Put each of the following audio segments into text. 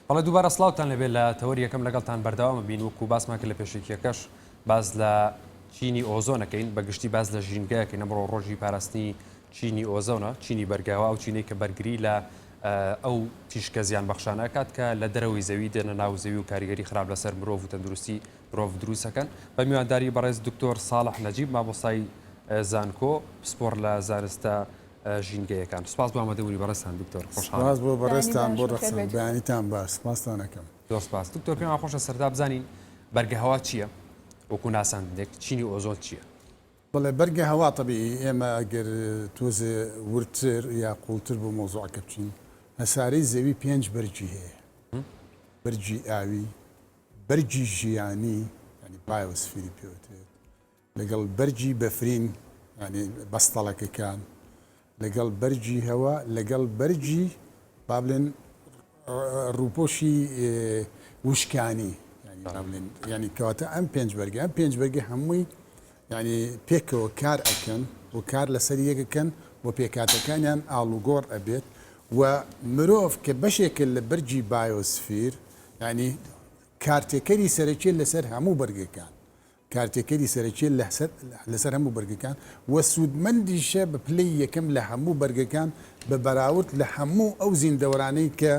بەڵێ دووبارە سڵاوتان لێبێت لە تەوەری یەکەم لەگەڵتان بەردەوامە بین وەکو باسمان کرد لە پێشەکیەکەش باس لە چینی ئۆزۆنەکەین بە گشتی باس لە ژینگەیەکەین ئەمڕۆ ڕۆژی پاراستنی چینی ئۆزۆنە چینی بەرگەهەوا ئەو چینەی کە بەرگری لە ئەو تیشکە زیان بەخشانە ئەکات کە لە دەرەوەی زەوی دێنە ناو زەوی و کاریگەری خراپ لەسەر مرۆڤ و تەندروستی مرۆڤ دروستەکەن بە میوانداری بەڕێز دکتۆر ساڵح نەجیب مامۆستای زانکۆ پسپۆڕ لە زانستە ژینگەیەکان. سوپاس بۆ ئامادەبوونی بەڕێزتان دکتۆر خۆشحاڵین. سوپاس بۆ بەڕێزتان بۆ ڕەخسان بەیانیتان باش سوپاستان ئەکەم. زۆر سوپاس دکتۆر پێمان خۆشە سەرەتا بزانین بەرگە هەوا چییە وەکو ناساندنێک چینی ئۆزۆن چییە؟ بەڵێ بەرگە هەوا تەبیعی ئێمە ئەگەر تۆزێ وردتر یا قوڵتر بۆ مەوزوعەکە بچین هەسارەی زەوی پێنج بەرگی هەیە بەرگی ئاوی بەرگی ژیانی یانی بایۆسفیری پێوترێت لەگەڵ بەرگی بەفرین یانی بەستەڵەکەکان، لەگەڵ بەرگی هەوا، لەگەڵ بەرگی با بڵێن ڕووپۆشی وشکانی یانی با بڵێن یانی کەواتە ئەم پێنج بەرگە ئەم پێنج بەرگە هەمووی یانی پێکەوە کار ئەکەن و کار لەسەر یەکەکەن و پێکهاتەکانیان ئاڵوگۆڕ ئەبێت و مرۆڤ کە بەشێکە لە بەرگی بایۆسفیر یانی کارتێکەری سەرەکیە لەسەر هەموو بەرگەکان کارتێکەری سەرەکیە لهسەر لەسەر هەموو بەرگەکان و سوودمەندیشە بە پلەی یەکەم لە هەموو بەرگەکان بە بەراورد لە هەموو ئەو زیندەوەرانەی کە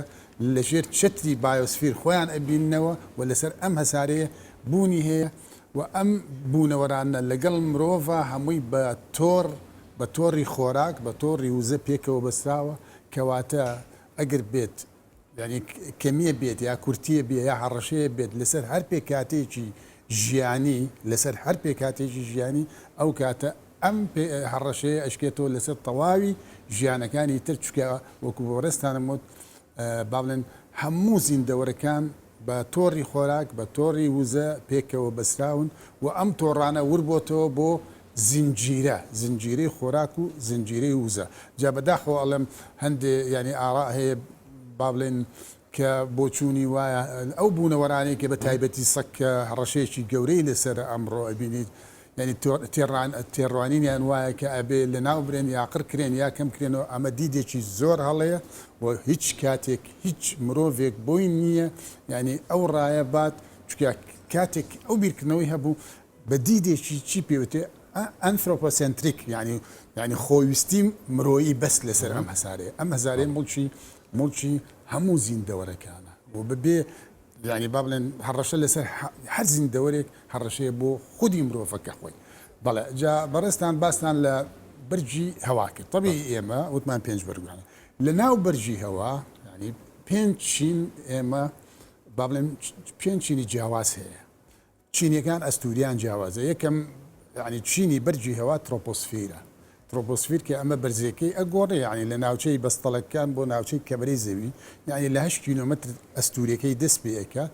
لە ژێر چەتری بایۆسفیر خۆیان ئەبیننەوە و لەسەر ئەم هەسارەیە بوونی هەیە و ئەم بوونەوەرانە لەگەڵ مرۆڤا هەمووی بە تۆڕ بە تۆڕی خۆراک بە تۆڕی وزە پێکەوە بەستراوە کەواتە ئەگەر بێت یانی کەمییە بێت یا کورتییە بێ یا هەڕەشەیە بێت لەسەر هەر پێکهاتەیەکی ژیانی، لەسەر هەر پێکهاتەیەکی ژیانی، ئەو کاتە ئەم هەڕەشەیە ئەشکێتەوە لەسەر تەواوی ژیانەکانی تر، چونکە وەکو بەڕێزتانم وت با بڵێن هەموو زیندەوەرەکان بە تۆڕی خۆراک، بە تۆڕی وزە پێکەوە بەسراون و ئەم تۆڕانە وربۆتەوە بۆ زنجیرە، زنجیرەی خۆراک و زنجیرەی وزە. جا بەداخەوە ئەڵێم هەندێ یانی ئاراء هەیە با بڵێین کە بۆچوونی وایە ئەو بوونەوەرانەی کە بە تایبەتی سەگ کە هەڕەشەیەکی گەورەی لەسەرە ئەمڕۆ ئەبینیت یانی تێڕان تێڕوانینیان وایە کە ئەبێ لەناو برێن یا قڕ کرێن یا کەم کرێنەوە ئەمە دیدێکی زۆر هەڵەیە و هیچ کاتێک هیچ مرۆڤێک بۆی نییە یانی ئەو ڕایە بات چونکە کاتێک ئەو بیرکردنەوەی هەبوو بە دیدێکی چی پێ وترێ Anthropocentric یانی یانی خۆویستی مرۆیی بەس لەسەر ئەم هەسارەیە ئەم هەسارەیە موڵکی موڵکی هەموو زیندەوەرەکانە و بەبێ یانی با بڵێن هەڕەشە لەسەر هەر زیندەوەرێک هەڕەشەیە بۆ خودی مرۆڤەکە خۆی بەڵێ جا بەڕێزتان باستان لە بەرگی هەوا کرد تەبیعی ئێمە وتمان پێنج بەرگانە لە ناو بەرگی هەوا یانی پێنج چین ئێمە با بڵێن پێنج چینی جیاواز هەیە چینیەکان ئەستوریان جیاوازە یەکەم یانی چینی بەرگی هەوا ترۆپۆسفیرە ترۆپۆسفیر کە ئەمە بەرزیەکەی ئەگۆڕێ یانی لە ناوچەی بەستەڵەکان بۆ ناوچەی کەمەرەی زەوی یانی لە هەشت کیلۆمەتر ئەستوریەکەی دەست پێ ئەکا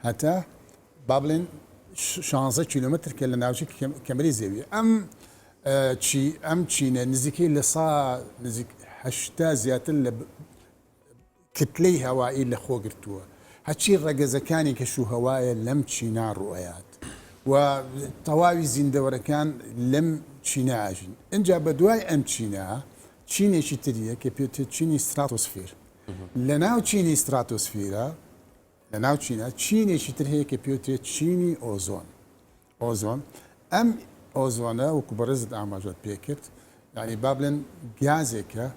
هەتا با بڵێن شانزە کیلۆمەتر کە لە ناوچەی کەمەرەی زەوی ئەم چی ئەم چینە نزیکەی لە سا نزیک هەشتا زیاتر لە کتلەی هەوایی لە خۆ گرتووە. هەرچی ڕەگەزەکانی کەش و هەوایە لەم چینە ڕووئەیات و تەواوی زیندەوەرەکان لەم چینە ئەژین. ئینجا بە دوای ئەم چینە چینێکی تر یە کە پێ وترێت چینی ستراتۆسفیر. لە ناو چینی ستراتۆسفیرە لە ناو چینە چینێکی تر هەیە کە پێ وترێت چینی ئۆزۆن. ئۆزۆن، ئەم ئۆزۆنە وەکو بەڕێزت ئاماژەت پێکرد یانی با بڵێن گازێکە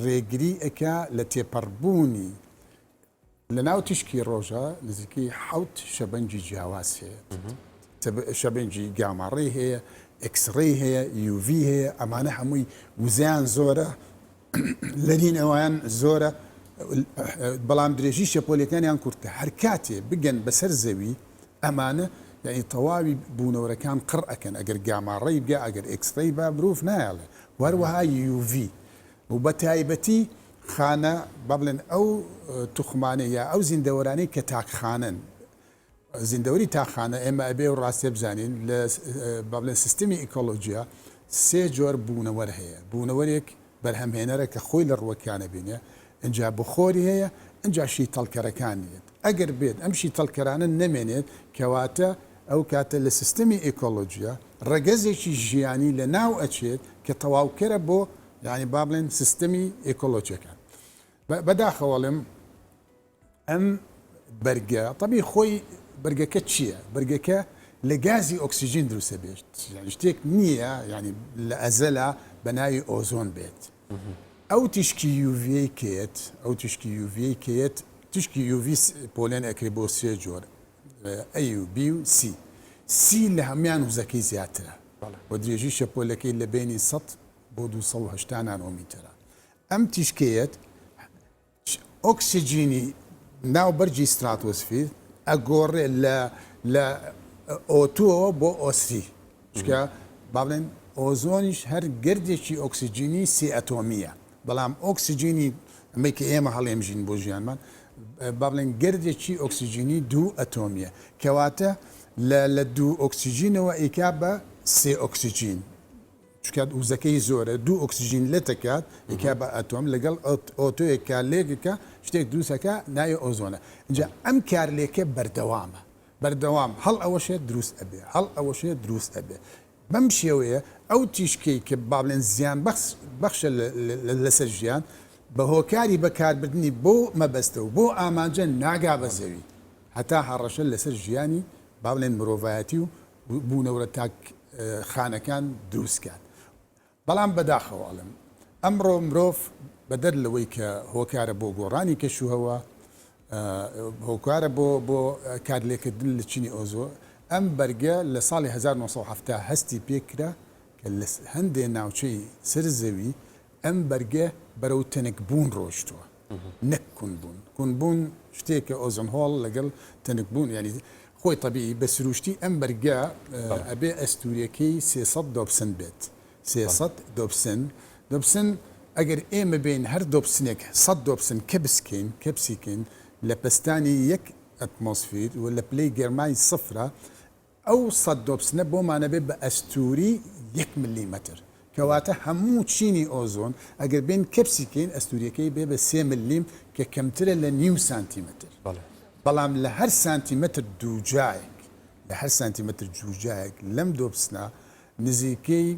ڕێگری ئەکا لە تێپەڕبوونی لە ناو تیشکی ڕۆژە نزیکەی حەوت شەبەنگی جیاواز هەیە شەبەنگی gamma ray هەیە X-ray هەیە UV هەیە ئەمانە هەمووی وزەیان زۆرە لەرین ئەوان زۆرە بەڵام درێژی شەپۆلەکانیان کورتە هەر کاتێ بگەن بەسەر زەوی ئەمانە یانی تەواوی بوونەوەرەکان قڕ ئەکەن ئەگەر gamma ray بگا ئەگەر X-ray با مرۆڤ نایەڵێ و هەروەها UV و بە تایبەتی خانە با بڵێن ئەو توخمانەی یا ئەو زیندەوەرانەی کە تاکخانەن زیندەوەری تاقانە، ئێمە ئەبێ ئەو ڕاستیە بزانین لە با بڵێن سیستمی ئیکۆلۆجیا سێ جۆر بوونەوەر هەیە، بوونەوەرێک بەرهەمهێنەرە کە خۆی لە ڕووەکیانە بینێ، ئینجا بخۆری هەیە، ئینجا شیتەڵکەرەکان یەت. ئەگەر بێت ئەم شیتەڵکەرانە نەمێنێت کەواتە ئەو کاتە لە سیستمی ئیکۆلۆجیا ڕەگەزێکی ژیانی لە ناو ئەچێت کە تەواوکەرە بۆ یانی با بڵێن سیستمی ئیکۆلۆجیەکان. بەداخەوە ئەڵێم ئەم. بەرگە تەبی خۆی بەرگەکە چییە؟ بەرگەکە لە گازی ئۆکسجین دروستە بێت شتێک نییە یعنی لە ئەزەلا بە ناوی ئۆزۆن بێت ئەو تیشکی UV یەی کێت ئەو تیشکی UV یەی کێت تیشکی UV پۆلێن ئەکرێ بۆ سێ جۆر A و B و C. C لە هەموان وزەکەی زیاترە و درێژی شەپۆلەکەی لە بەینی 100 بۆ 280 نانۆمیتەرە. ئەم تیشکەیەت ئۆکسجینی ناو بەرگی ستراتۆسفیر ئەگۆڕێ لە لە O two ەوە بۆ O three چونکە با بڵێن ئۆزۆنیش هەر گەردێکی ئۆکسجینی سێ ئەتۆمییە بەڵام ئۆکسجینی ئەمەی کە ئێمە هەڵێمژین بۆ ژیانمان با بڵێن گەردێکی ئۆکسجینی دوو ئەتۆمییە کەواتە لە لە دوو ئۆکسجینەوە ئەیکا بە سێ ئۆکسجین چونکە وزەکەی زۆرە دوو ئۆکسجین لەتەکات ئەیکا بە ئەتۆم لەگەڵ O two یەک کارلێکەکە شتێک دروستەکە ناوی ئۆزۆنە اینجا ئەم کارلێکە بەردەوامە بەردەوام هەڵ ئەوەشێت دروست ئەبێ هەڵ ئەوەشێت دروست ئەبێ بەم شێوەیە ئەو تیشکەی کە با بڵێن زیان بەخشە لەسەر ژیان بە هۆکاری بەکاربردنی بۆ مەبەستە و بۆ ئامانجە ناگا بە زەوی هەتا هەڕەشە لەسەر ژیانی با بڵێن مرۆڤایەتی و بوونەوەرە تاک خانەکان دروست کات. بەڵام بەداخەوە ئەڵێم ئەمڕۆ مرۆڤ بەدەر لەوەی کە هۆکارە بۆ گۆڕانی کەشوهەوا، هۆکارە بۆ بۆ کارلێکردن لە چینی ئۆزۆ، ئەم بەرگە لە ساڵی 1970 هەستی پێکرا کە لە هەندێ ناوچەی سەر زەوی ئەم بەرگە بەرەو تەنکبوون ڕۆیشتووە نەک کونبوون. کونبوون شتێکە ozone hole لەگەڵ تەنکبوون یانی خۆی تەبیعی بە سروشتی ئەم بەرگە ئەبێ ئەستووریەکەی 300 دۆبسن بێت 300 دۆبسن دۆبسن ئەگەر ئێمە بێین هەر دۆبسنێک 100 دۆبسن کەبس کەین کەبسی کەین لە پەستانی یەک ئەتمۆسفیر و لە پلەی گەرمای سفرە ئەو سەت دۆپسنە بۆمان ئەبێ بە ئەستووری یەک ملیمەتر. کەواتە هەموو چینی ئۆزۆن ئەگەر بێین کەپسی کەین ئەستووریەکەی بێ بە سێ ملیم کە کەمترە لە نیو سانتیمەتر. بەڵام لە هەر سانتیمەتر دووجایەک لە هەر سانتیمەتر جووجایەک لەم دۆپسنە نزیکەی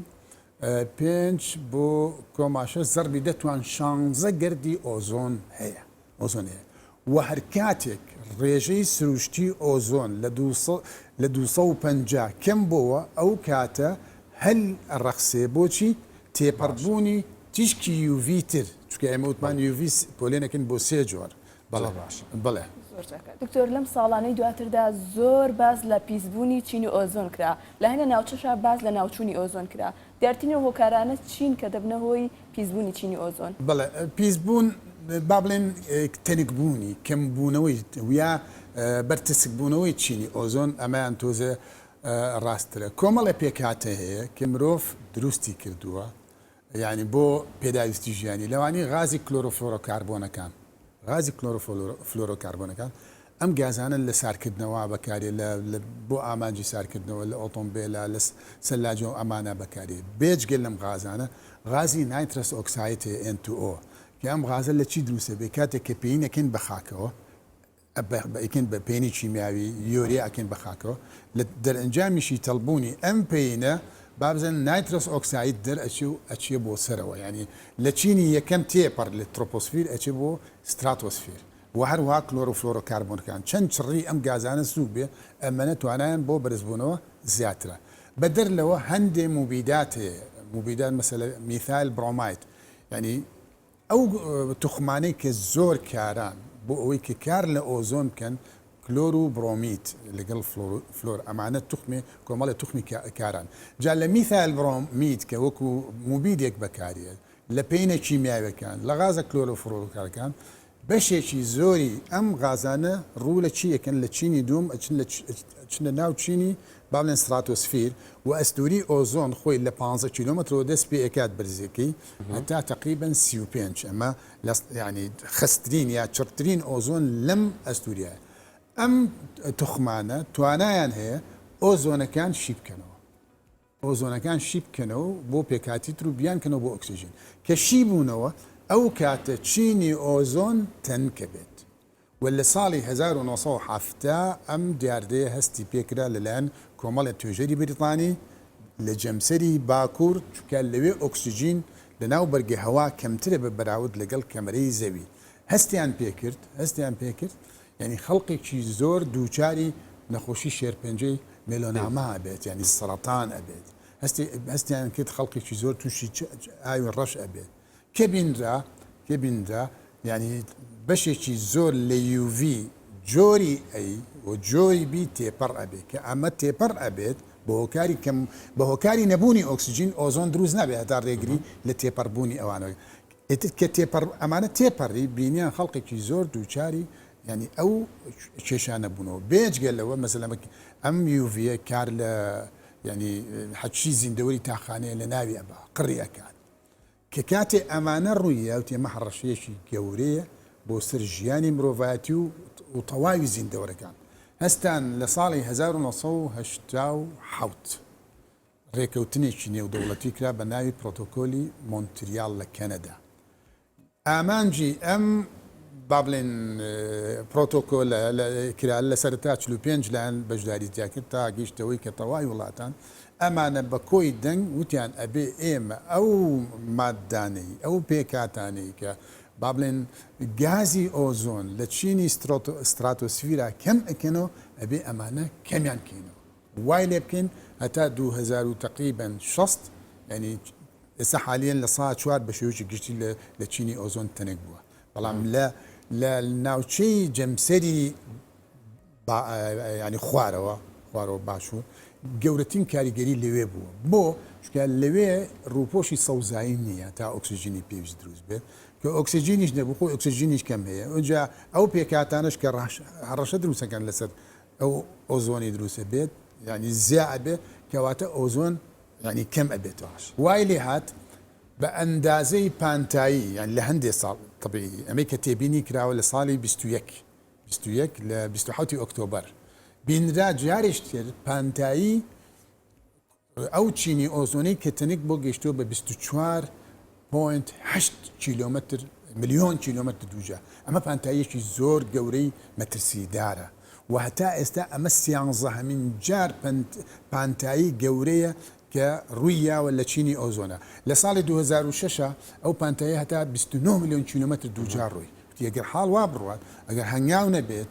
پێنج بۆ کۆما شەش زەڕبی دە توان شانزە گەردی ئۆزۆن هەیە. ئۆزۆن هەیە و هەرکاتێک ڕێژەی سروشتی ئۆزۆن لە 250 کەم بۆوە ئەو کاتە هەل ئەڕەخسێ بۆچی تێپەڕبوونی تیشکی UV تر چونکە ئێمە وتمان UV پۆلێنەکەین بۆ سێ جۆر بەڵێ بەڵێ. زۆر چاکە دکتۆر لەم ساڵانەی دواتردا زۆر باس لە پیسبوونی چینی ئۆزۆن کرا لە هەنێ ناوچەشا باس لە ناوچوونی ئۆزۆن کرا دیارترین ئەو هۆکارانە چین کە دەبنە هۆی پیسبوونی چینی ئۆزۆن؟ بەڵێ پیسبوون با بڵێن تەنکبوونی، کەمبوونەوەی و یا بەرتەسکبوونەوەی چینی ئۆزۆن ئەمەیان تۆزێ ڕاستترە. کۆمەڵێ پێکهاتە هەیە کە مرۆڤ دروستی کردووە یانی بۆ پێداویستی ژیانی لەوانی غازی کلۆرۆفلۆرۆکاربۆنەکان غازی کلۆرۆفلۆرۆکاربۆنەکان ئەم گازانە لە سارکردنەوە بەکارێ لە بۆ ئامانجی سارکردنەوە لە ئۆتۆمبێلا لە سەلاجە و ئەمانە بەکارێ بێجگە لەم غازانە غازی nitrous oxide هەیە N2O کە ئەم غازە لە چی دروست ئەبێ کاتێک کە پەین ئەکەین بە خاکەوە ئەیکەین بە پەینی کیمیاوی یۆریا ئەکەین بە خاکەوە لە دەرئەنجامی شیتەڵبوونی ئەم پەینە با بزانین nitrous oxide دەرئەچێ و ئەچێ بۆ سەرەوە یانی لە چینی یەکەم تێپەڕ لە ترۆپۆسفیر ئەچێ بۆ ستراتۆسفیر و هەروەها کلۆرۆفلۆرۆکاربۆنەکان چەند چڕی ئەم گازانە سووک بێ ئەمەنە توانایان بۆ بەرزبوونەوە زیاترە بەدەر لەوە هەندێ موبیدات هەیە موبیدات مەسەلە methyl bromide یانی ئەو توخمانەی کە زۆر کاران بۆ ئەوەی کە کار لە ئۆزۆن بکەن کلۆر و برۆمید لەگەڵ فلۆر ئەمانە توخمێ کۆمەڵێ توخمی کاران جا لە میثایل برۆمید کە وەکو موبیدێک بەکاریێت لە پەینە کیمیاویەکان لە غازە کلۆرۆفلۆرۆکارەکان بەشێکی زۆری ئەم غازانە ڕوو لە چی ئەکەن لە چینی دووەم ئەچن لە ئەچنە ناو چینی با بڵێن ستراتۆسفیر و ئەستووری ئۆزۆن خۆی لە 15 کیلۆمەترەوە دەست پێ ئەکات بەرزیەکەی هەتا تەقریبەن 35 ئەمە لە یانی خەستترین یا چڕترین ئۆزۆن لەم ئەستووریایە ئەم توخمانە توانایان هەیە ئۆزۆنەکان شی بکەنەوە. ئۆزۆنەکان شی بکەنەوە بۆ پێکهاتی تر و بیانکەنەوە بۆ ئۆکسجین. کە شی بوونەوە ئەو کاتە چینی ئۆزۆن تەنکە بێت. و لە ساڵی 1970 ئەم دیاردەیە هەستی پێکرا لەلایەن کۆمەڵێ توێژەری بریتانی لە جەمسەری باکوور چونکە لەوێ ئۆکسجین لەناو بەرگەهەوا کەمترە بە بەراورد لەگەڵ کەمەرەی زەوی. هەستیان پێکرد هەستیان پێکرد. یعنی خەڵقێکی زۆر دووچاری نەخۆشی شێرپەنجەی melanoma ئەبێت یعنی سەرەتان ئەبێت هەستی هەستیان کرد خەڵکێکی زۆر تووشی ئاوی ڕەش ئەبێت کە بینرا کە بینرا یعنی بەشێکی زۆر لە UV جۆری A و جۆری B تێپەڕ ئەبێت کە ئەمە تێپەڕ ئەبێت بە هۆکاری کەم بە هۆکاری نەبوونی ئۆکسجین ئۆزۆن دروست نابێت هەتا ڕێگری لە تێپەڕبوونی ئەوانە ئیتر کە تێپەڕ ئەمانە تێپەڕی بینیان خەڵکێکی زۆر دووچاری یانی ئەو کێشانە بوونەوە بێجگە لەوە مەسەلەن ئەم UV یە کار لە یانی هەرچی زیندەوەری تاقانەیە لە ناوی ئەبا قڕی ئەکات کە کاتێ ئەمانە ڕووی یا وتی ئەمە هەڕەشەیەکی گەورەیە بۆ سەر ژیانی مرۆڤایەتی و و تەواوی زیندەوەرەکان هەستان لە ساڵی 1987 ڕێکەوتنێکی نێودەوڵەتی کرا بە ناوی پرۆتۆکۆلی مۆنتریال لە کەنەدا. ئامانجی ئەم با بڵێن پرۆتۆکۆلە کرا لە سەرەتا 45 لایەن بەشداری تیا کرد تا گەیشتەوەی کە تەواوی وڵاتان ئەمانە بە کۆی دەنگ وتیان ئەبێ ئێمە ئەو ماددانەی ئەو پێکهاتانەی کە با بڵێن گازی ئۆزۆن لە چینی ستراتۆسفیرا کەم ئەکەنەوە ئەبێ ئەمانە کەمیان کەینەوە. وای لێ بکەین هەتا 2000 و تەقریبەن 60 یانی ئێستا حالیەن لە سا چوار بە شێوەیەکی گشتی لە لە چینی ئۆزۆن تەنک بووە بەڵام لە لە ناوچەی جەمسەری با ینی خوارەوە خوارەوە باشوور گەورەترین کاریگەری لەوێ بووە بۆ چونکە لەوێ ڕووپۆشی سەوزایی نییە تا ئۆکسجینی پێویست دروست بێت کە ئۆکسجینیش نەبوو خۆی ئۆکسجینیش کەم هەیە ئەوجا ئەو پێکهاتانەش کە هەڕەشە دروستەکەن لەسەر ئەو ئۆزۆنی دروست ئەبێت یانی زیا ئەبێت کەواتە ئۆزۆن یانی کەم ئەبێتەوە وای لێ هات بە ئەندازەی پانتایی یان لە هەندێ ساڵ طبیعی ئەمەی کە تێبینی کراوە لە ساڵی 21 21 لە 27 ئۆکتۆبەر بینرا جارێش تر پانتایی ئەو چینی ئۆزۆنەی کە تەنک بۆ گەیشتووە بە 24 point هەشت کیلۆمەتر ملیۆن کیلۆمەتر دووجا، ئەمە پانتاییەکی زۆر گەورەی مەترسیدارە و هەتا ئێستا ئەمە سیانزەهەمین جار پانتایی گەورەیە کە ڕووی یاوە لە چینی ئۆزۆنە. لە ساڵی 2006 ئەو پانتاییە هەتا 29 ملیۆن کیلۆمەتر دووجا ڕۆی. وتی ئەگەر حاڵ وا بڕوات، ئەگەر هەنگاو نەبێت،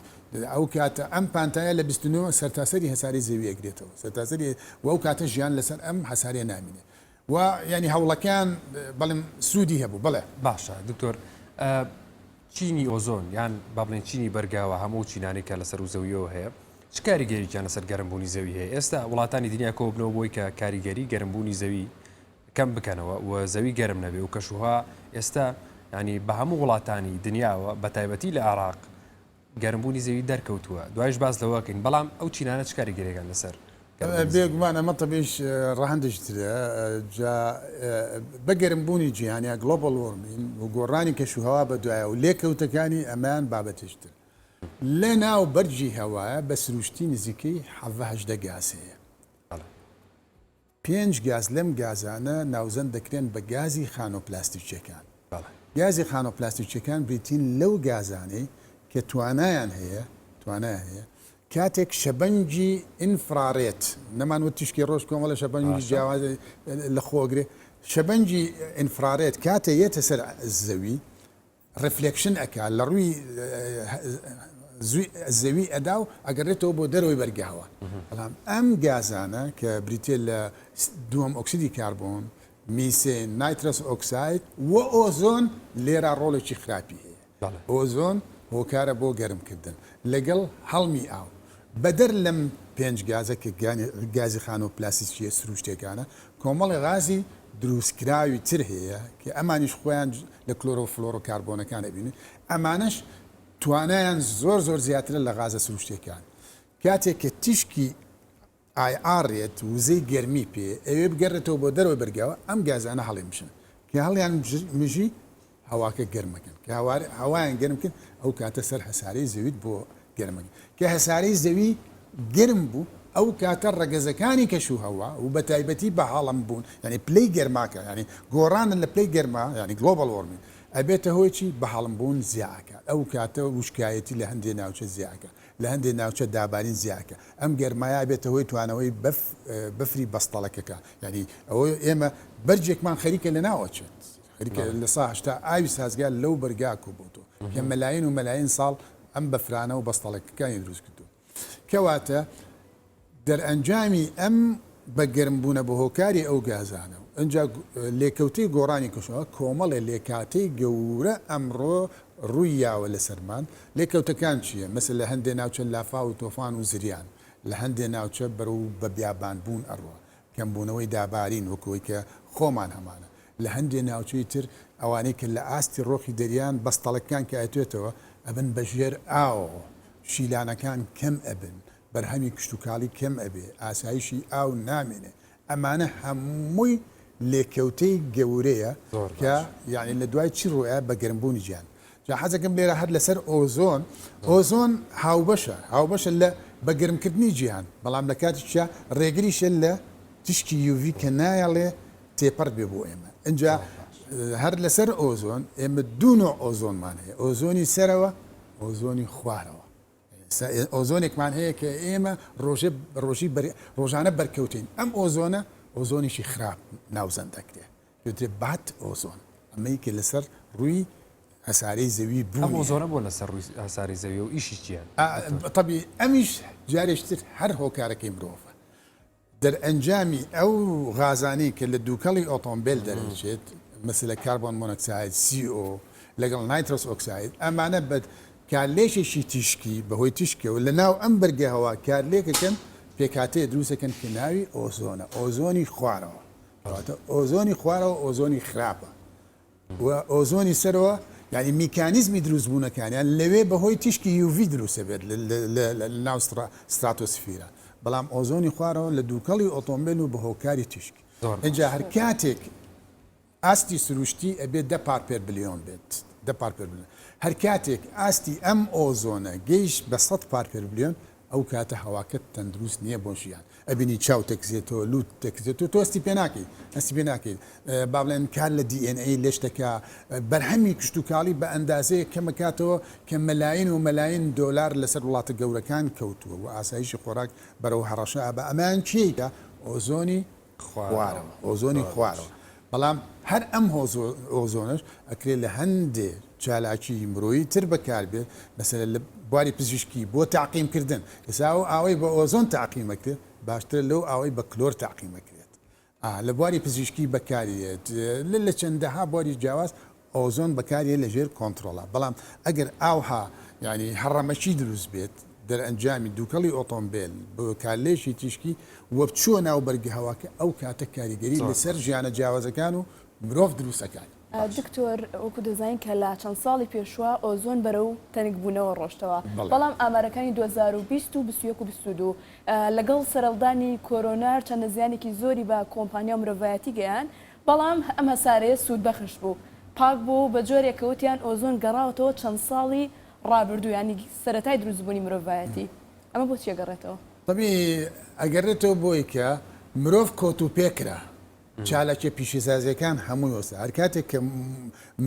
ئەو کاتە ئەم پانتایە لە 29 سەرتاسەری هەسارەی زەوی ئەگرێتەوە، سەرتاسەری و ئەو کاتە ژیان لەسەر ئەم هەسارەیە نامینێت. و یانی هەوڵەکەیان بەڵێم سوودی هەبوو بەڵێ. باشە دکتۆر چینی ئۆزۆن یان با بڵێین چینی بەرگاوە هەموو چینانەی کە لەسەر و زەویەوە هەیە چ کاریگەریکیان لەسەر گەرمبوونی زەوی هەیە ئێستا وڵاتانی دنیا کۆبنەوە بۆی کە کاریگەری گەرمبوونی زەوی کەم بکەنەوە و زەوی گەرم نەبێ و کەشوها ئێستا ینی بە هەموو وڵاتانی دنیاوە بە تایبەتی لە عێراق گەرمبوونی زەوی دەرکەوتووە دوایش باس لەوە کەین بەڵام ئەو چینانە چ کاریگەریەکان لەسەر گەرمبوونی زەوی؟ بێگومان ئەمە تەبیش ڕەهەندێکی ترە جا بە گەرمبوونی جیهان یا global warming و گۆڕانی کەشوهەوا بەدوایە و لێکەوتەکانی ئەمەیان بابەتێکی تر لە ناو بەرگی هەوایە بە سروشتی نزیکەی حەڤە 18 گاز هەیە پێنج گاز لەم گازانە ناوزەند دەکرێن بە گازی خانۆپلاستیکیەکان. گازی خانۆپلاستیکیەکان بریتین لەو گازانەی کە توانایان هەیە توانایان هەیە کاتێک شەبەنگی infrared نەمان وت تیشکی ڕۆژ کۆمەڵە شەبەنگی جیاواز لە خۆگرێ شەبەنگی infrared کاتێ یەتە سەر زەوی reflection ئەکا لە ڕووی زەوی ئەدا و ئەگەڕێتەوە بۆ دەرەوەی بەرگە هەوا بەڵام ئەم گازانە کە بریتە لە دووەم ئۆکسیدی کاربۆن میسێن nitrous oxide و ئۆزۆن لێرا ڕۆڵێکی خراپی هەیە ئۆزۆن هۆکارە بۆ گەرمکردن لەگەڵ هەڵمی ئاو بەدەر لەم پێنج گازە کە گازی خانۆ پلاستیکیە سروشتەکانە کۆمەڵی غازی دروستکراوی تر هەیە کە ئەمانیش خۆیان لە کلۆرۆفلۆرۆکاربۆنەکان ئەبینن، ئەمانەش توانایان زۆر زۆر زیاترە لە غازە سروشتیەکان. کاتێک کە تیشکی IR یەت وزەی گەرمی پێ ئەوێ بگەڕێتەوە بۆ دەرەوەی بەرگاوە ئەم گازانە هەڵیمژن کە هەڵیان مژی هەواکە گەرمەکەن کە هەوایان گەرم کرد ئەو کاتە سەر هەسارەی زەویت بۆ گەرمەکەن کە هەسارەی زەوی گەرم بوو ئەو کاتە ڕەگەزەکانی کەش و هەوا و بە تایبەتی بە هەڵم بوون یانی پلەی گەرماکە یانی گۆڕانە لە پلەی گەرما یانی global warming ئەبێتە هۆی چی بە هەڵم بوون زیا ئەکات ئەو کاتە وشکایەتی لە هەندێ ناوچە زیا ئەکات لە هەندێ ناوچە دابارین زیا ئەکات ئەم گەرمایە ئەبێتە هۆی توانەوەی بەف بەفری بەستەڵەکەکە یانی ئەوە ئێمە بەرجێکمان خەریکە لە ناو ئەچێت خەریکە لە سا 80 ئاوی سازگار لەو بەرگا کۆبۆتەوە کە مەلاین و مەلاین ساڵ. ئەم بەفرانە و بەستەڵەکەکانی دروست کردووە. کەواتە دەرئەنجامی ئەم بە گەرمبوونە بە هۆکاری ئەو گازانە و ئنجا لێکەوتەی گۆڕانی کەشوهەوا کۆمەڵێ لێکاتەی گەورە ئەمڕۆ ڕووی یاوە لەسەرمان، لێکەوتەکان چییە؟ مەسەلەن لە هەندێ ناوچە لافاو و تۆفان و زریان، لە هەندێ ناوچە بەرەو بە بیابان بوون ئەڕوا، کەمبوونەوەی دابارین وەک ئەوەی کە خۆمان هەمانە، لە هەندێ ناوچەی تر ئەوانەی کە لە ئاستی ڕۆخی دەریان بەستەڵەکان کە ئەتوێتەوە ئەبن بە ژێر ئاوەوە، شیلانەکان کەم ئەبن، بەرهەمی کشتوکاڵی کەم ئەبێ، ئاسایشی ئاو نامێنێ، ئەمانە هەمووی لێکەوتەی گەورەیە کە یانی لە دوای چی ڕووئەیا بە گەرمبوونی جیهان. جا حەزەکەم لێرە هەر لەسەر ئۆزۆن، ئۆزۆن هاوبەشە، هاوبەشە لە بە گەرمکردنی جیهان، بەڵام لە کاتێکیشا ڕێگریشە لە تیشکی UV کە نایەڵێ تێپەڕ بێ بۆ ئێمە. ئینجا هەر لەسەر ئۆزۆن ئێمە دوو نوع ئۆزۆنمان هەیە، ئۆزۆنی سەرەوە، ئۆزۆنی خوارەوە. ئۆزۆنێکمان هەیە کە ئێمە ڕۆژێ ڕۆژی ڕۆژانە بەرکەوتین ئەم ئۆزۆنە ئۆزۆنێکی خراپ ناوزەند دەکرێت پێوترێ bad ozone ئەمەی کە لەسەر ڕووی هەسارەی زەوی بوو ئەم ئۆزۆنە بۆ لەسەر ڕووی هەسارەی زەوی و ئیشی چییە؟ تەبی ئەمیش جارێکتر هەر هۆکارەکەی مرۆڤە دەرئەنجامی ئەو غازانەی کە لە دووکەڵی ئۆتۆمبێل دەرئەچێت، مەسەلە carbon monoxide، CO، لەگەڵ nitrous oxide، ئەمانە بە کارلێکێکی تیشکی، بەهۆی تیشکەوە لە ناو ئەم بەرگە هەوا کارلێکەکەن، پێکهاتەیە دروست دەکەن کە ناوی ئۆزۆنە، ئۆزۆنی خوارەوە. کەواتە ئۆزۆنی خوارەوە ئۆزۆنی خراپە. و ئۆزۆنی سەرەوە یانی میکانیزمی دروستبوونەکانیان لەوێ بەهۆی تیشکی UV دروست ئەبێت لە ناو ستراتۆسفیرا بەڵام ئۆزۆنی خوارەوە لە دووکەڵی ئۆتۆمبێل و بە هۆکاری تیشک ئینجا هەر کاتێک ئاستی سروشتی ئەبێت دە part per billion بێت دە part per billion هەر کاتێک ئاستی ئەم ئۆزۆنە گەیشت بە 100 part per billion ئەو کاتە هەواکەت تەندروست نیە بۆ ژیان ئەبینی چاو تەکزێتەوە لوت تەکزێتەوە تۆ هەستی پێ ناکەی هەستی پێ ناکەیت با بڵێن کار لە DNA لێش دەکا بەرهەمی کشتوکاڵی بە ئەندازەیەک کەمەکاتەوە کە مەلاین و مەلاین دۆلار لەسەر وڵاتە گەورەکان کەوتووە و ئاسایشی خۆراک بەرەو هەڕەشە ئەبا ئەمەیان کێیە ئۆزۆنی خوارەوە ئۆزۆنی خوارەوە بەڵام هەر ئەم ئۆزۆنەش ئەکرێت لە هەندێ چالاکی مرۆیی تر بەکاربێت مەسەلەن لە بواری پزیشکی بۆ تەعقیم کردن ئێستا ئەو ئاوەی بە ئۆزۆن تەعقیم ئەکرێت باشترە لەو ئاوەی بە کلۆر تەعقیم ئەکرێت لە بواری پزیشکی بەکاریێت لە چەندەها بواری جیاواز ئۆزۆن بەکاریە لە ژێر کۆنترۆڵا بەڵام ئەگەر ئاوها یانی هەڕەمەکی دروست بێت دەرئەنجامی دوکەڵی ئۆتۆمبێل بە کارلێکی تیشکی وە بچووە ناو بەرگە هەواکە ئەو کاتە کاریگەری لەسەر ژیانە جیاوازەکان و مرۆڤ دروست ئەکات. دکتۆر وەکو دەزانین کە لە چەند ساڵی پێشوە ئۆزۆن بەرەو تەنک بوونەوە ڕۆشتەوە بەڵام ئامارەکانی 2020 و 21 و 22 لەگەڵ سەرەڵدانی کۆرۆنا چەندە زیانێکی زۆری بە کۆمپانیا و مرۆڤایەتی گەیاند بەڵام ئەم هەسارەیە سوودبەخش بوو، پاک بوو و بە جۆرێک کە وتیان ئۆزۆن گەڕاوەتەوە چەند ساڵی ڕابردوو یانی سەرەتای دروستبوونی مرۆڤایەتی. ئەمە بۆ چی ئەگەڕێتەوە؟ تەبیعی ئەگەرێتەوە بۆی کە مرۆڤ کۆت و پێ کرا، چالاکیە پیشەسازیەکان هەمووی وەستا، هەر کاتێک کە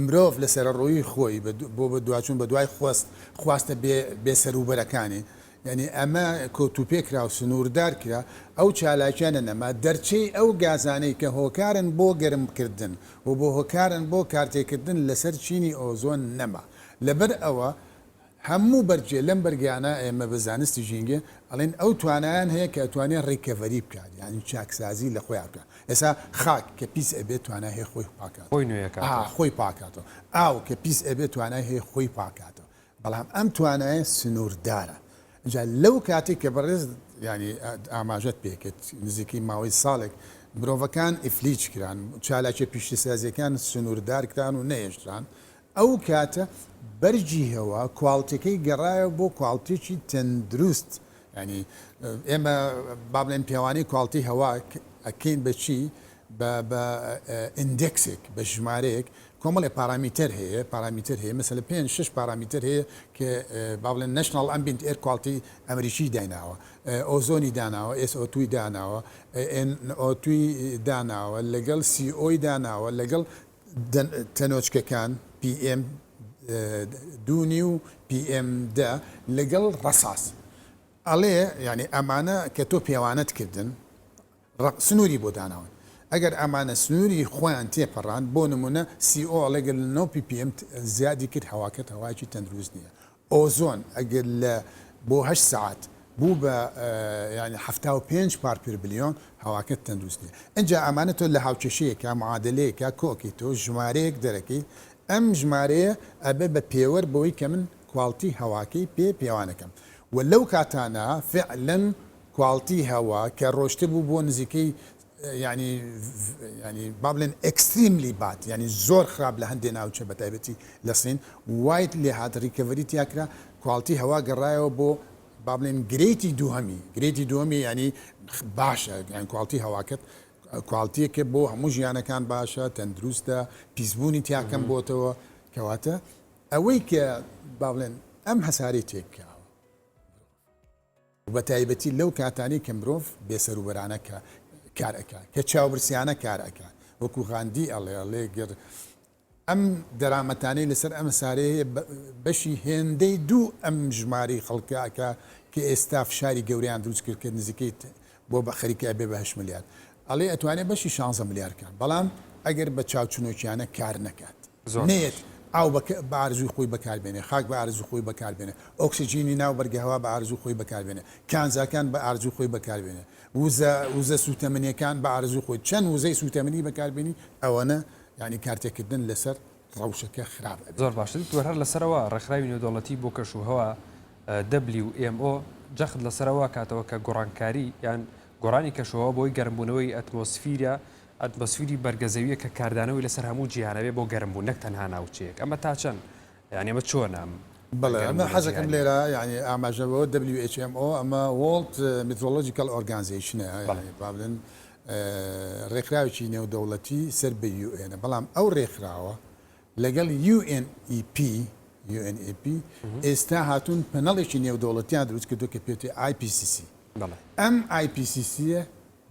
مرۆڤ لە سەرەڕۆیی خۆی بۆ بەدواچوون بە دوای خواست خواستە بێ بێسەروبەرەکانی یانی ئەمە کۆتوپێ کرا و سنووردار کرا، ئەو چالاکیانە نەما، دەرچەی ئەو گازانەی کە هۆکارن بۆ گەرمکردن و بۆ هۆکارن بۆ کارتێکردن لەسەر چینی ئۆزۆن نەما. لەبەر ئەوە هەموو بەرگێ لەم بەرگانە ئێمە بە زانستی ژینگە ئەڵێن ئەو توانایان هەیە کە ئەتوانێ recovery بکات یانی چاکسازی لە خۆیان بکات. ئێستا خاک کە پیس ئەبێت توانای هەیە خۆی پاکاتەوە. خۆی نوێ ئەکاتەوە. خۆی پاکاتەوە. ئاو کە پیس ئەبێت توانای هەیە خۆی پاکاتەوە. بەڵام ئەم توانایە سنووردارە. ئینجا لەو کاتەی کە بەڕێز یانی ئاماژەت پێ کرد نزیکەی ماوەی ساڵێک مرۆڤەکان ئیفلیج کران، چالاکیە پیشەسازیەکان سنووردار کران و نەهێشتران، ئەو کاتە بەرگی هەوا کواڵتیەکەی گەڕایەوە بۆ کواڵتیەکی تەندروست. یانی ئێمە با بڵێن پێوانەی کواڵتی هەوا ئەکەین بە چی؟ بە بە index ێک بە ژمارەیەک کۆمەڵێ پارامیتەر هەیە پارامیتەر هەیە مەسەلە پێنج شەش پارامیتەر هەیە کە با بڵێن National Ambient Air Quality ئەمریکی دایناوە ئۆزۆنی داناوە SO2 ی داناوە NO2 ی داناوە لەگەڵ CO ی داناوە لەگەڵ تەنۆچکەکان PM دوو نیو PM 10 لەگەڵ ڕەساس ئەڵێ یعنی ئەمانە کە تۆ پێوانەت کردن ڕەق سنووری بۆ داناون ئەگەر ئەمانە سنووری خۆیان تێپەڕاند بۆ نموونە CO ئەڵێ گەر لە نۆ ppm زیادی کرد هەواکەت هەوایەکی تەندروست نییە. ئۆزۆن ئەگەر لە بۆ هەشت سەعات بوو بە یانی 75 part per billion هەواکەت تەندروست نیە. ئینجا ئەمانە تۆ لە هاوکێشەیەکا معادەلەیەکا کۆئەکەی تۆ ژمارەیەک دەرەکەی ئەم ژمارەیە ئەبێ بە پێوەر بۆی کە من کواڵتی هەواکەی پێ پێوانەکەم و لەو کاتانە فعلەن کواڵتی هەوا کە ڕۆشتبوو بۆ نزیکەی یانی یانی با بڵێن extremely bad یانی زۆر خراپ لە هەندێ ناوچە بە تایبەتی لە سین وایت لێ هات recovery تیا کرا کواڵتی هەوا گەڕایەوە بۆ با بڵێن grade ی دووهەمی grade ی دووهەمی یانی باشە یان کواڵتی هەواکەت کواڵتیەکە بۆ هەموو ژیانەکان باشە تەندروستە پیسبوونی تیاکەم بۆتەوە کەواتە ئەوەی کە با بڵێن ئەم هەسارەی تێککاوە و بەتایبەتی لەو کاتانەی کە مرۆڤ بێسەروبەرانە کار ئەکا، کە چاوبرسیانە کار ئەکا، وەکو غاندی ئەڵێ، ئەڵێ گەر ئەم دەرامەتانەی لەسەر ئەم هەسارەیە هەیە بەشی هێندەی دوو ئەم ژمارەی خەڵکە ئەکا کە ئێستا فشاری گەورەیان دروست کرد کە نزیکەی بۆ بە خەریکە ئەبێ بە هەشت ملیار ئەڵێ ئەتوانێ بەشی شانزە ملیار کا بەڵام ئەگەر بە چاوچنۆکیانە کار نەکات. زۆر نەیەت باش. ئاو بە بە ئارەزووی خۆی بەکار بێنێ، خاک بە ئارەزووی خۆی بەکار بێنێ، ئۆکسجینی ناو بەرگەهەوا بە ئارەزووی خۆی بەکار بێنێ، کانزاکان بە ئارەزووی خۆی بەکار بێنێ، وزە وزە سووتەمەنییەکان بە ئارەزووی خۆی، چەند وزەی سووتەمەنی بەکار بێنی ئەوەنە یانی کارتێکردن لەسەر ڕەوشەکە خراپ ئەبێت. زۆر باشە دکتۆر هەر لەسەرەوە ڕێکخراوی نێودەوڵەتی بۆ کەشوهەوا WMO جەخت لەسەرەوە کاتەوە کە گۆڕانکاری یان گۆڕانی کەشوهەوا بۆی گەرمبوونەوەی ئەتمۆسفیرە ئەتمۆسفیری بەرگە زەویە کە کاردانەوەی لەسەر هەموو جیهان هەبێ بۆ گەرم بوون نەک تەنها ناوچەیەک ئەمە تا چەند یانی ئەمە چۆنە ئەم بەڵێ گەرم ئەمە بوونە حەزەکەم جیهانیە؟ لێرە یانی ئاماژە بەوە WHMO ئەمە World Meteorological Organization ە بەڵێ. یانی با بڵێن ڕێکخراوێکی نێودەوڵەتی سەر بە UN ە بەڵام ئەو ڕێکخراوە لەگەڵ UNEP UNEP ئێستا هاتوون پەنەڵێکی نێودەوڵەتیان دروست کردووە کە پێوترێ IPCC بەڵێ. ئەم IPCC یە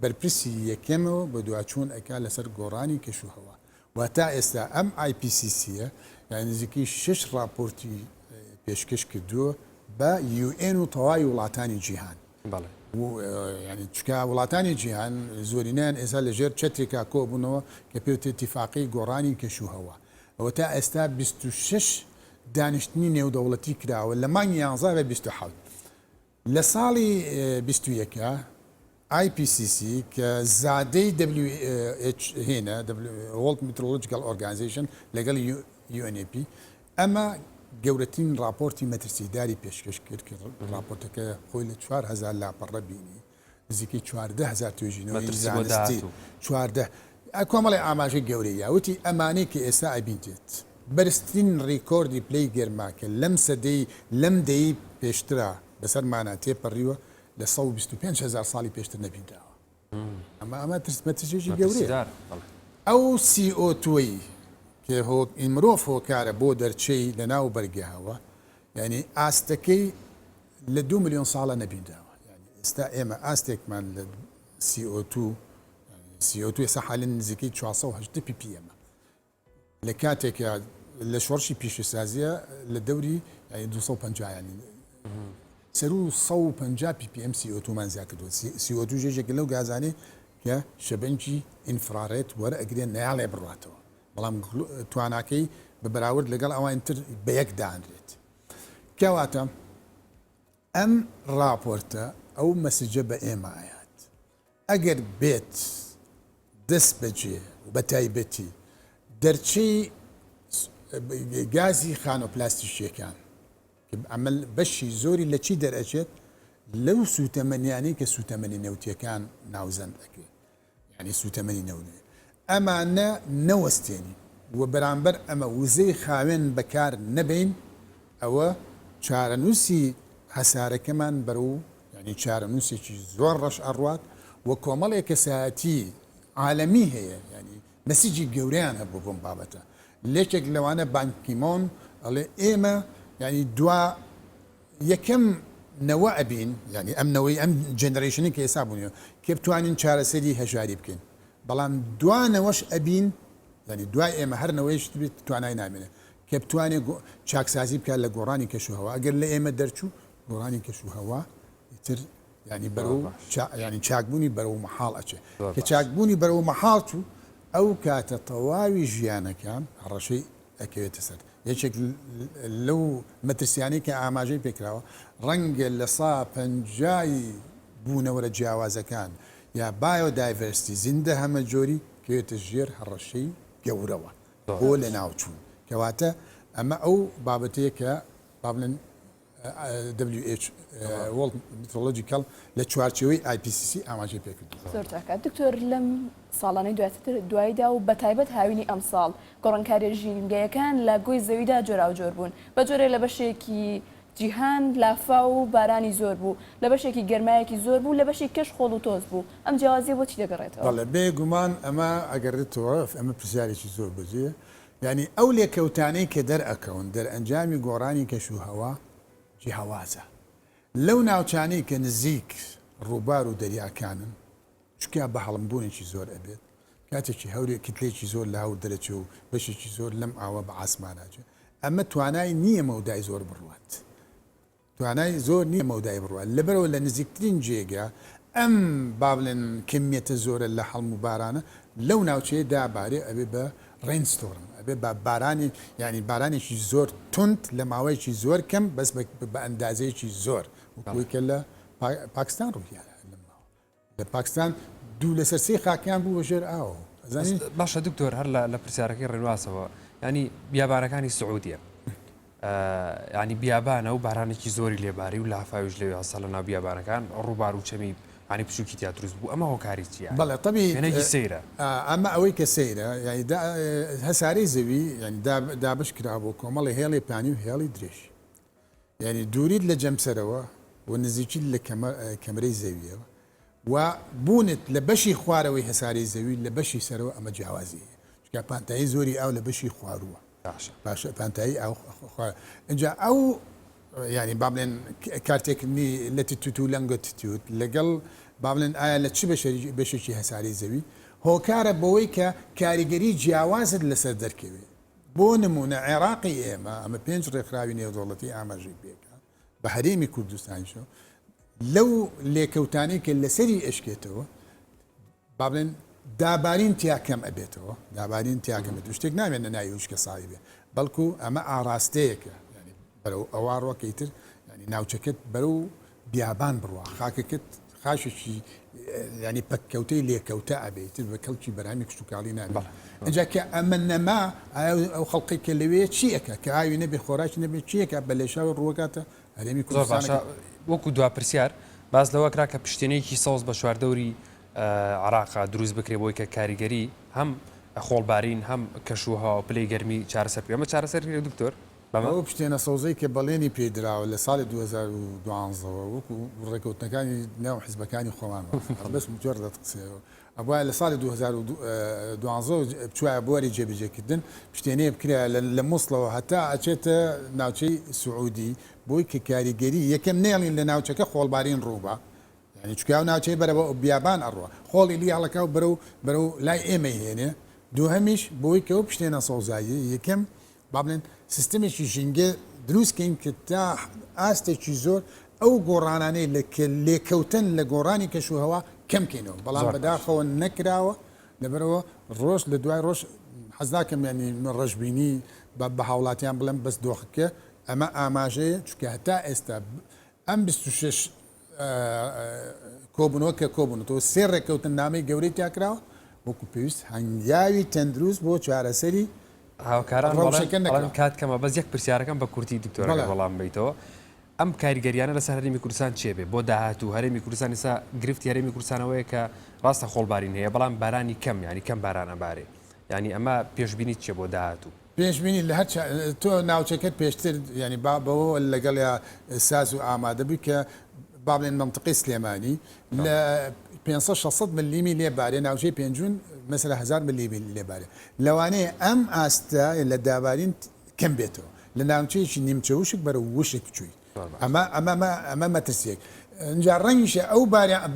بەرپرسی یەکەمەوە بەدواچوون ئەکا لەسەر گۆڕانی کەشوهەوا و تا ئێستا ئەم IPCC یە یانی نزیکەی شەش ڕاپۆرتی پێشکەش کردووە بە UN و تەواوی وڵاتانی جیهان و یانی چونکە وڵاتانی جیهان زۆرینەیان ئێستا لەژێر چەترێکا کۆبوونەوە کە پێوترێ تیفاقی گۆڕانی کەشوهەوا و تا ئێستا 26 دانیشتنی نێودەوڵەتی کراوە لە مانگی یانزە بە 27 لە ساڵی 21 IPCC کە زادەی WH هێنە World Meteorological Organization لەگەڵ UNEP ئەمە گەورەترین ڕاپۆرتی مەترسیداری پێشکەش کرد کە ڕاپۆرتەکە خۆی لە 4000 لاپەڕە بینی نزیکەی 14000 توێژینەوەی مەترسی بۆ زانستی داهاتوو. 14 کۆمەڵی ئاماژەی گەورەی یا وتی ئەمانەی کە ئێستا ئەبینرێت بەرزترین ڕیکۆردی پلەی گەرما کە لەم سەدەی لەم دەیەی پێشترا بەسەرمانا تێپەڕیوە لە 125 هەزار ساڵی پێشتر نەبینراوە. ئەمە ئەمە ترس مەترسیەکی گەورەیە. مەترسیدارە بەڵێ. ئەو CO2 ەی کە هۆ مرۆڤ هۆکارە بۆ دەرچەی لە ناو بەرگەهەوا یانی ئاستەکەی لە دوو ملیۆن ساڵە نەبینراوە یانی ئێستا ئێمە ئاستێکمان لە CO2 CO2 ئێستا حالەن نزیکەی 418 ppm لە کاتێکا لە شۆڕشی پیشەسازیە لە دەوری یانی 250 یانی سەروو 150 ppm CO2 مان زیاد کردووە CO2 یەکێکە لەو گازانەی کە شەبەنگی infrared وەرئەگرێ نایاڵێ بڕاتەوە بەڵام تواناکەی بە بەراورد لەگەڵ ئەوان تر بە یەک دانرێت کەواتە ئەم ڕاپۆرتە ئەو message ە بە ئێمە ئەیات ئەگەر بێت دەست بەجێ و بە تایبەتی دەرچەی گازی خانە پلاستیکیەکان کە ئەمە بەشی زۆری لە چی دەرئەچێت لەو سوتەمەنیانەی کە سوتەمەنی نەوتیەکان ناوزەند ئەکرێت یانی سووتەمەنی نەونوێ ئەمانە نەوەستێنین و بەرامبەر ئەمە وزەی خاوێن بەکار نەبەین ئەوە چارەنووسی هەسارەکەمان بەرەو یانی چارەنووسێکی زۆر ڕەش ئەڕوات و کۆمەڵێک کەسایەتی عالەمی هەیە یانی message ی گەورەیان هەبوو بۆم بابەتە لێکێک لەوانە بان کی مۆن ئەڵێ ئێمە یانی دوا یەکەم نەوە ئەبین یانی ئەم نەوەی ئەم generation ی کە ئێستا بوونیەوە کە بتوانین چارەسەری هەژاری بکەین بەڵام دوا نەوەش ئەبین یانی دوای ئێمە هەر نەوەیش بێت توانای نامێنێت کە بتوانێت چاکسازی بکات لە گۆڕانی کەشوهەوا ئەگەر لە ئێمە دەرچوو گۆڕانی کەشوهەوا ئیتر یانی بەرەو یانی چاکبوونی بەرەو مەحاڵ ئەچێ کە چاکبوونی بەرەو مەحاڵ چوو ئەو کاتە تەواوی ژیانەکان هەڕەشەی ئەکەوێتە سەر. یەکێک لەو مەترسیانەی کە ئاماژەی پێکراوە ڕەنگە لە سا پەنجای بوونەوەرە جیاوازەکان یا biodiversity زیندە هەمەجۆری بکەوێتە ژێر هەڕەشەی گەورەوە بۆ لەناوچوون. کەواتە ئەمە ئەو بابەتەیە کە با بڵێن WH World Meteorological لە چوارچێوەی IPCC ئاماژەی پێکردووە. زۆر چاکە دکتۆر لەم ساڵانەی دواتر دواییدا و بەتایبەت هاوینی ئەمساڵ گۆڕانکاریە ژینگەیەکان لە گۆی زەویدا جۆراوجۆر بوون بە جۆرێ لە بەشێکی جیهان لافاو و بارانی زۆر بوو لە بەشێکی گەرمایەکی زۆر بوو لە بەشێکی کەش خۆڵ و تۆز بوو ئەم جیاوازیە بۆچی دەگەڕێتەوە؟ بەڵێ بێ گومان ئەمە ئەگەڕێتەوە ئەمە پرسیارێکی زۆر بەجێیە یانی ئەو لێکەوتانەی کە دەرئەکەون دەرئەنجامی گۆڕانی کەش و هەوا جیاوازە لەو ناوچانەی کە نزیک ڕووبار و دەریاکانن چونکە بە هەڵمبوونێکی زۆر ئەبێت کاتێکی هەورێک کتلێکی زۆر لە هەور دەرەچێ و بەشێکی زۆر لەم ئاوە بە عاسماناچێ ئەمە توانای نییە مەودای زۆر بڕوات توانای زۆر نییە مەودای بڕوات، لەبەرئەوە لە نزیکترین جێگە ئەم با بڵێن کەمیەتە زۆرە لە هەڵم و بارانە لەو ناوچەیە دابارێ ئەبێ بە rainstorm ئەبێ بە بارانی یانی بارانێکی زۆر توند لە ماوەیەکی زۆر کەم بەس بە ئەندازەیەکی زۆر وەکو ئەوەی کە لە پاکستان ڕوویدا لەم ماوە. لە پاکستان دوو لەسەر سێی خاکیان بوو بە ژێر ئاوەوە. ئەزانی؟ باشە دکتۆر هەر لە پرسیارەکەی ڕێنواسەوە یانی بیابانەکانی سعودیە ینی بیابانە و بارانێکی زۆری لێباری و لافاویش لەوێ هەستا لە ناو بیابانەکان ڕووبار و چەمی ینی بچووکی تیا دروست بوو ئەمە هۆکاری چییە؟ بەڵێ تەبی وێنەیەکی سەیرە. ئەمە ئەوەی کە سەیرە یانی هەسارەی زەوی یانی دابەش کرا بۆ کۆمەڵی هێڵی پانی و هێڵی درێژ. یانی دووریت لە جەمسەرەوە و نزیکیت لە کەمەرەی زەوییەوە و بوونت لە بەشی خوارەوەی هەسارەی زەوی لە بەشی سەرەوە ئەمە جیاوازی هەیە چونکە پانتایی زۆری ئاو لە بەشی خوارووە باشە باشە پانتایی ئاو خوار ئینجا ئەو یانی با بڵێن کارتێکردنی latitude و longitude لەگەڵ با بڵێن ئایا لە چ بەشێکی هەسارەی زەوی هۆکارە بەوەی کە کاریگەری جیاوازت لەسەر دەرکەوێت بۆ نموونە عێراقی ئێمە، ئەمە پێنج ڕێکخراوی نێودەوڵەتی ئاماژەی پێکا، بە هەرێمی کوردستانیشەوە، لەو لێکەوتانەی کە لەسەری ئەشکێتەوە، با بڵێن دابارین تیا کەم ئەبێتەوە، دابارین تیا کەم ئەبێتەوە، شتێک نامێنە ناوی وشکە ساڵی بێ، بەڵکو ئەمە ئاڕاستەیەکە، یانی بەرەو ئەوە ڕۆ کە ئیتر یانی ناوچەکەت بەرەو بیابان بڕوا خاکەکەت خاکێکی یانی پەککەوتەی لێکەوتە ئەبێ ئیتر بە کەڵکی بەرهەمی کشتوکاڵی نابێ بەڵێ ئینجا کە ئەمە نەما ئایا ئەو خەڵقەی کە لەوێیە چی ئەکا کە ئاوی نەبێ خۆراکی نەبێ چی ئەکا بە لێشاوی ڕووەکاتە هەرێمی زۆر باشە کوردستانەکە وەکو دوا پرسیار باس لەوە کرا کە پشتێنەیەکی سەوز بە چواردەوری عراقا دروست بکرێ بۆی کە کاریگەری هەم خۆڵبارین هەم کەش و هەوا و پلەی گەرمی چارەسەر بکرێ ئەمە چارەسەر کرێ دکتۆر؟ بەمە؟ ئەو پشتێنە سەوزەی کە بەڵێنی پێ دراوە لە ساڵی 2012 وە وەکو ڕێکەوتنەکانی ناو حزبەکانی خۆمان وایە بەس مجرد قسەیە ئەبوایە لە ساڵی 2012 وە بچوایە بواری جێبەجێکردن پشتێنەیە بکرایە لە موسڵەوە هەتا ئەچێتە ناوچەی سعودی بۆی کە کاریگەری یەکەم نەیەڵین لە ناوچەکە خۆڵبارین ڕووبا یانی چونکە ئەو ناوچەیە بەرەوە بیابان ئەڕوا خۆڵی لی هەڵەکا و بەرەو بەرەو لای ئێمەی هێنێ دووهەمیش بۆی کە ئەو پشتێنە سەوزاییە یەکەم با بڵێن سیستەمێکی ژینگە دروست کەین کە تا ئاستێکی زۆر ئەو گۆڕانانەی لە کە لێکەوتەن لە گۆڕانی کەشوهەوا کەم کەینەوە بەڵام زۆر باش. بەداخەوە نەکراوە لەبەرئەوە ڕۆژ لە دوای ڕۆژ حەز ناکەم یانی من ڕەشبینی بە بە هاوڵاتیان بڵێم بەس دۆخەکە ئەمە ئاماژەیە چونکە هەتا ئێستا ئەم 26 کۆبوونەوە کە کۆبوونەتەوە سێ ڕێککەوتننامەی گەورەی تیا کراوە وەکو پێویست هەنگاوی تەندروست بۆ چارەسەری هاوکاران ڕەوشەکە بەڵێن نەکراوە. کات کەمە بەس یەک پرسیارەکەم بە کورتی دکتۆر بەڵێ. ئەگەر وەڵام بەیتەوە ئەم کاریگەریانە لەسەر هەرێمی کوردستان چێ بێ بۆ داهاتوو هەرێمی کوردستان ئێستا گرفتی هەرێمی کوردستان ئەوەیە کە ڕاستە خۆڵبارین هەیە بەڵام بارانی کەم یانی کەم باران ئەبارێ یانی ئەمە پێشبینیت چیە بۆ داهاتوو؟ پێشبینی لە هەر تۆ ناوچەکەت پێشتر یانی با بەوە لەگەڵیا ساز و ئامادە بووی کە با بڵێن مەنتقەی سلێمانی لە 500 600 ملیمی لێ بارێ ناوچەی پێنجون مەسەلە 1000 ملیمی لێ بارێ لەوانەیە ئەم ئاستە لە دابارین کەم بێتەوە لە ناوچەیەکی نیمچە وشک بەرەو وشک بچووی ئەمە ئەمە ئەمە مەترسیەک ئینجا ڕەنگیشە ئەو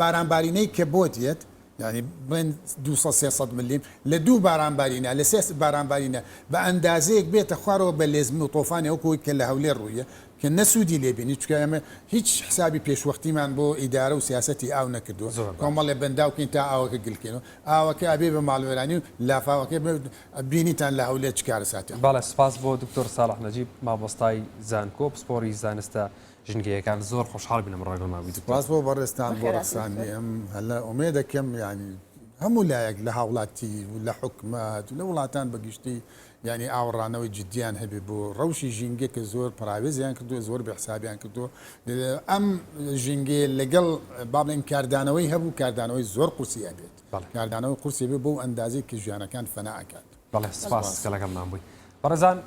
بارانبارینەی کە بۆت یەت. یانی بڵێن 200 300 ملیم لە دوو بارانبارینە لە سێ بارانبارینە بە ئەندازەیەک بێتە خوارەوە بە لێزمن و تۆفانی وەکو ئەوەی کە لە هەولێر ڕوویە کە نە سوودی لێ بینی چونکە ئێمە هیچ حسابی پێشوەختیمان بۆ ئیدارە و سیاسەتی ئاو نەکردووە زۆر باش. کۆمەڵێ بەنداو بکەین تا ئاوەکە گل کەینەوە ئاوەکە ئەبێ بە ماڵوێرانی و لافاوەکەی بینیتان لە هەولێر چ کارەساتێ بەڵێ سوپاس بۆ دکتۆر ساڵح نەجیب مامۆستای زانکۆ پسپۆڕی زانستە ژینگەیەکان زۆر خۆشحاڵ بووین ئەمڕۆ لەگەڵمان بووی دکتۆر. سوپاس بۆ بەڕێزتان بۆ بەخێرهاتن ڕەخساندنی دکتۆر. ئەم هەلە ئومێدەکەم یانی هەموو لایەک لە هاوڵاتی و لە حکومەت و لە وڵاتان بە گشتی یانی ئاوڕانەوەی جدیان هەبێ بۆ ڕەوشی ژینگە کە زۆر پەڕاوێزیان کردووە زۆر بێ حسابیان کردووە ئەم ژینگەیە لەگەڵ با بڵێین کاردانەوەی هەبوو کاردانەوەی زۆر قورسی ئەبێت بەڵێ. کاردانەوەی قورسی ئەبێ بەو ئەندازەی کە ژیانەکان فەنا ئەکات. بەڵێ سوپاس کە لەگەڵمان بووی. بەڕێزان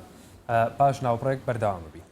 پاش ناوبڕێک بەردەوام ئەبین.